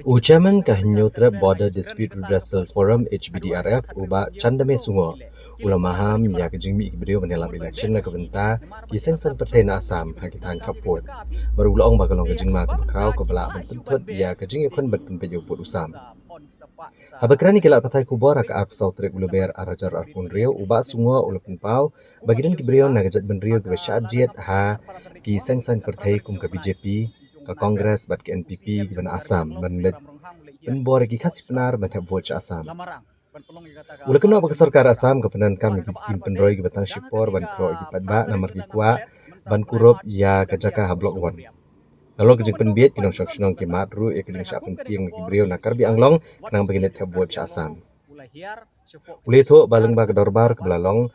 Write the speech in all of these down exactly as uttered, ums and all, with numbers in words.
U Chairman ka Hynñiewtrep Border Dispute Redressal Forum, H B D R F, u Bah Chandame Sungoh, u la maham ïa ka jingmih ki briew ban ïalam election na ka bynta ki seng saiñ pyrthei na Assam ha ki thaiñ khappud. Bad u la ong ba ka long ka jingma kaba khraw kaba lah ban pynthut ïa ka jingïakhun ban pynbeit ïa u pud u sam. Haba kren ïa ki lad pathai khubor ha ka arphew saw tarik u Lber ar hajar arphew hynriew, u Bah Sungoh u la pynpaw ba ki don ki briew na ka jaitbynriew kiba shah jied ha ki seng saiñ pyrthei kum ka B J P, ka Congress bad ka N P P kiba na Assam ban leit pynbor ïa ki Khasi Pnar ban thep vote sha Assam. U la kynnoh ba ka sorkar Assam ka pyndonkam ïa ki skim pynroi kiba tang shipor ban khroh ïa ki paidbah namar ki kwah ban kurup ïa ka jaka ha Block One. Nalor ka jingpynbieit, ki nongshong shnong ki mad ruh ïa ka jingshah pyntieng na ki briew na Karbi Anglong khnang ba kin leit thep vote sha Assam. U la ïathuh ba lyngba ka dorbar kaba la long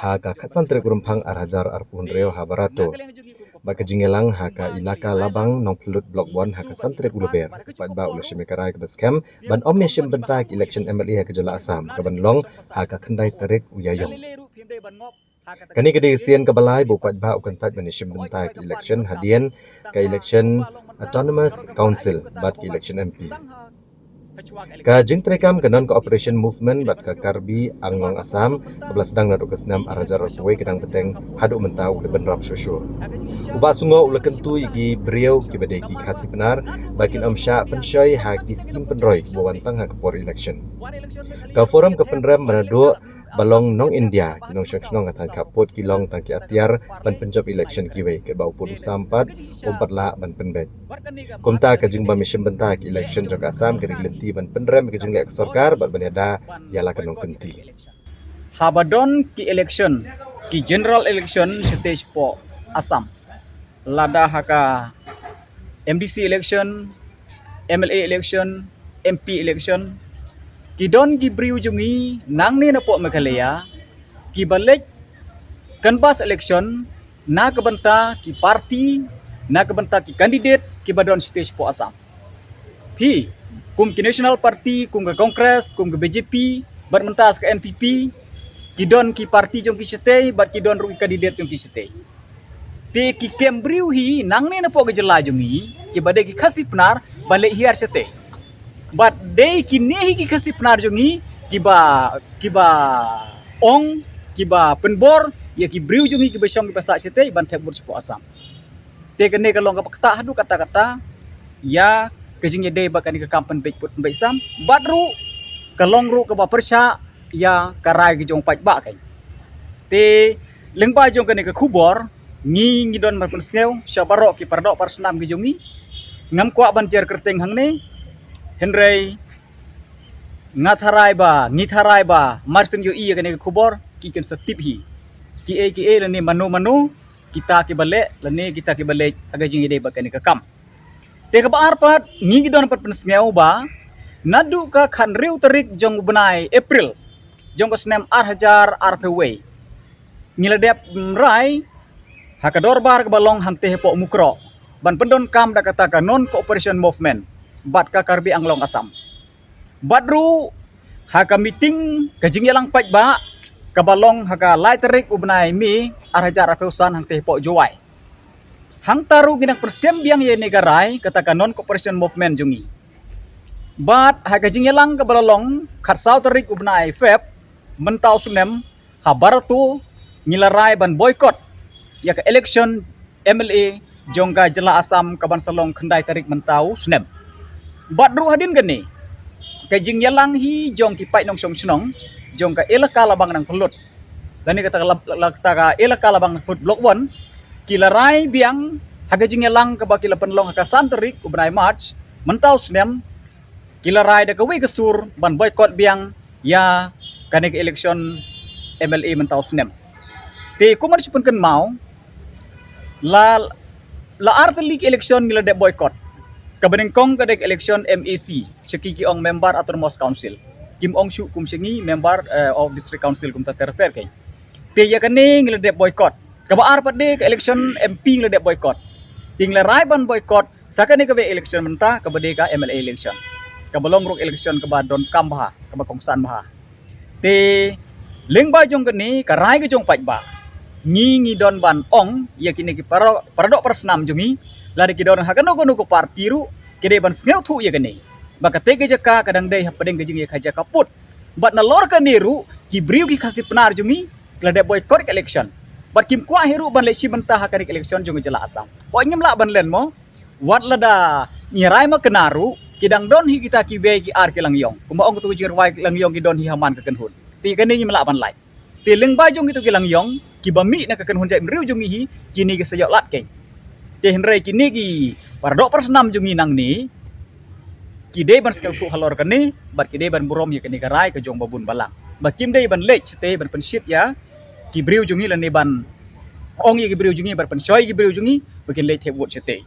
ha ka khatsan tarik u Rymphang ar hajar arphew hynriew ha Barato bad ka jingïalang ha ka Elaka Labang Nongphyllut Block One ha ka san tarik u Lber, u paidbah u la shim ïa ka rai kaba skhem ban ym ïashim bynta ïa ka election M L A ha ka jylla Assam kaban long ha ka khyndai tarik u Ïaïong. Kane ka dei ka sien kaba lai ba u paidbah u kyntait ban ïashim bynta ïa ka election hadien ka election Autonomous Council bad ka election M P. Ka jingtreikam ka Non-Cooperation Movement bad ka Karbi Anglong Assam kaba la sdang naduh ka snem ar hajar arphew wei ka dang bteng haduh mynta u la bynrap shuh shuh. U Bah Sungoh u la kyntu ïa ki briew kiba dei ki Khasi Pnar ba kin ym shah pynshoi ha ki skim pynroi kiba wan tang ha ka por election. Ka forum ka pynrem ba naduh ba long nong India, ki nongshong shnong ha thaiñ khappud ki long tang ki atiar ban pynjop election kiwei, katba u pud u sam pat um pat lah ban pynbeit. Kumta ka jingbym ïashim bynta ïa ka election jong ka Assam ka dei ka lynti ban pynrem ïa ka jingleh ka sorkar bad ban ïada ïa la ka nongkynti. Haba don ki election, ki general election shatei shapoh Assam, lada ha ka M D C election, M L A election, M P election, ki don ki briew jong ngi nangne napoh Meghalaya kiba leit canvass election na ka bynta ki party, na ka bynta ki candidates kiba don shatei shapoh Assam. Phi, kum ki National Party, kum ka Congress, kum ka B J P bad mynta sa ka N P P, ki don ki party jong ki shatei bad ki don ruh ki candidate jong ki shatei. Te ki kem briew hi nangne napoh ka jylla jong ngi kiba dei ki Khasi Pnar ban leit hiar shatei. Bad dei kine hi ki Khasi Pnar jong ngi kiba, kiba ong, kiba pynbor ïa ki briew jong ngi kiba shong kiba sah shatei ban thep vote shapoh Assam. Te kane ka long kaba ktah haduh katta katta ïa ka jingïadei bad kane ka kam pynbeit pud pynbeit sam, bad ruh ka long ruh kaba pyrshah ïa ka rai ka jong paidbah kein. Te lyngba jong kane ka khubor, ngi ngi don ban pynsngew sha baroh ki paradoh parasnam ki jong ngi. Ngam kwah ban jer kyrteng hangne, hynrei nga tharai ba, ngi tharai ba mar shen ïohi ïa kane ka khubor ki kin sa tip hi kiei kiei lane mano mano kita kiba leh lane kita kiba leit ha ka jingïadei bad kane ka kam. Te kaba ar pat, ngi ngi don pat pynsngew ba naduh ka khathynriew tarik jong u bnai April jong ka snem ar hajar arphew wei, ngi la dep rai ha ka dorbar kaba long hangtei hapoh Mukroh ban pyndonkam da kata ka Non-Cooperation Movement bad ka Karbi Anglong Assam. Bad ruh ha ka meeting ka jingïalang paidbah kaba long ha ka lai tarik u bnai May ar hajar arphew san hangtei hapoh Jowai. Hangta ruh ngi dang pynskhem biang ïa kane ka rai kata ka Non-Cooperation Movement jong ngi. Bad ha ka jingïalang kaba la long khatsaw tarik u bnai Feb mynta u snem, ha Barato, ngi la rai ban boycott ïa ka election M L A jong ka jylla Assam kaban sa long khyndai tarik mynta u snem. Bad ruh hadien kane, ka jingïalang hi jong ki paid nongshong shnong jong ka Elaka Labang Nangphyllut, lane kata ka la, la, kata ka Elaka Labang Nangphyllut Block One, ki la rai biang ha ka jingïalang kaba ki la pynlong ha ka san tarik u bnai March mynta u snem, ki la rai da kawei ka sur ban boycott biang ïa kane ka election M L A mynta u snem. Te kumba shu pynkynmaw, la, la ar tylli ki election ngi la dep boycott. Kaba nyngkong ka dei ka election M A C, sha ki ki ong Member Autonomous Council. Kim ong shuh kum sha ngi Member, eh, of District Council kumta ter ter kein. Te ïa kane ngi la dep boycott. Kaba ar pat dei ka election M P ngi la dep boycott. Te ngi la rai ban boycott sa kane kawei election mynta kaba dei ka M L A election, kaba long ruh election kaba donkam bha, kaba kongsan bha. Te lyngba jong kane ka rai ka jong paidbah, ngi ngi don ban ong ïa kine ki para, paradoh parasnam jong ngi, lada ki don ha kano kano ka party ruh, ki dei ban sngewthuh ïa kane. Ba kata ka jaka ka dang dei hapdeng ka jingïakajia ka pud. Bad nalor kane ruh ki briew ki Khasi Pnar jong ngi ki la dep boycott ka election. Bad kim kwah hi ruh ban leit shim bynta ha kane ka election jong ka jylla Assam. Ko ngim lah ban len mo. Wat lada ngi rai ma kane ruh ki dang don hi kita kiwei ki ar ki Langiong. Kumba ong tu jingrwai Langiong ki don hi ha man ka kynhun. Te kane ngim lah ban lait. Te lyngba jong kitu ki Langiong kiba mih na ka kynhun jaitbynriew jong ngi hi, kine ki sa ïoh lad keiñ. Te hynrei kine ki para doh para snam jong ngi nangne ki dei ban sngewthuh halor kane bad ki dei ban burom ïa kane ka rai ka jong ba bun balang. Ba kim dei ban leit shatei ban pynshit ïa ki briew jong ngi lane ban ong ïa ki briew jong ngi, ban pynshoi ïa ki briew jong ngi ba kin leit thep vote shatei.